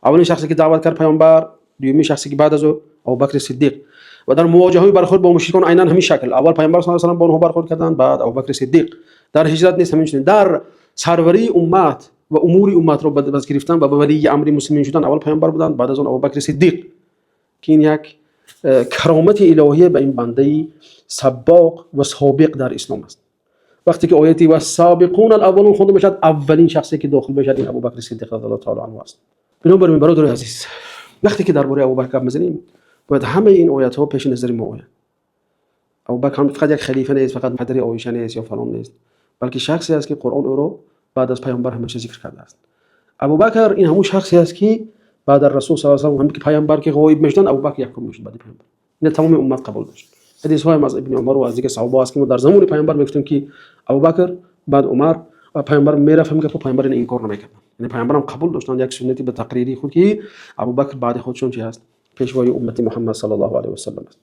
Аввалин шахсе ки даъват кард паёмбар, дуюмин шахсе ки баъд аз ӯ Абубакр Сиддиқ. Ва дар мувоҷиҳаи бархӯрд бо мушрикон айнан ҳамин шакл. Аввал паёмбар саллаллоҳу алайҳи васаллам бо онҳо бархӯрд карданд, баъд Абубакр Сиддиқ. Дар ҳиҷрат нест ҳамин чунин. Дар сарварии уммат ва умури умматро ба даст гирифтан ва ба валии амри муслимин шудан аввал паёмбар буданд, баъд аз он Абубакр Сиддиқ. Ки ин як каромати илоҳия ба ин бандаи сабоқ ва собиқ дар ислом аст. Вақте ки ояти вассобиқун алаввалун хонда мешавад, аввалин шахсе ки дохил мешавад ин Абубакр Сиддиқ разияллоҳу таъало анҳу аст. Бинобар ин, бародари азиз, вақте ки дар бораи Абубакр гап мезанем, бояд ҳамаи ин оятҳо пеши назари мо ояд. Абубакр ҳам фақат як халифа нест, фақат падари Оиша нест ё фалон нест, балки шахсе аст, ки Қуръон ӯро баъд аз паёмбар ҳамеша зикр кардааст. Абубакр ин ҳамун шахсе аст, ки баъд аз Расул саллаллоҳу алайҳи васаллам ҳам ки паёмбар ки ғоиб мешуданд, Абубакр якум мешуд баъди паёмбар. Ина тамоми уммат қабул дошт. Ҳадисҳоям аз Ибни Умар ва аз дигар саҳобаҳо аст, ки мо дар замони паёмбар мегуфтем, ки Абубакр, баъд Умар, ва паёмбар мерафт, ҳамин гапо паёмбар ина инкор намекарданд. Яъне паёмбарам қабул доштанд як суннати ба тақририи худ, ки Абубакр баъди худшон чи ҳаст? Пешвои уммати Муҳаммад саллаллоҳу алайҳи васаллам аст.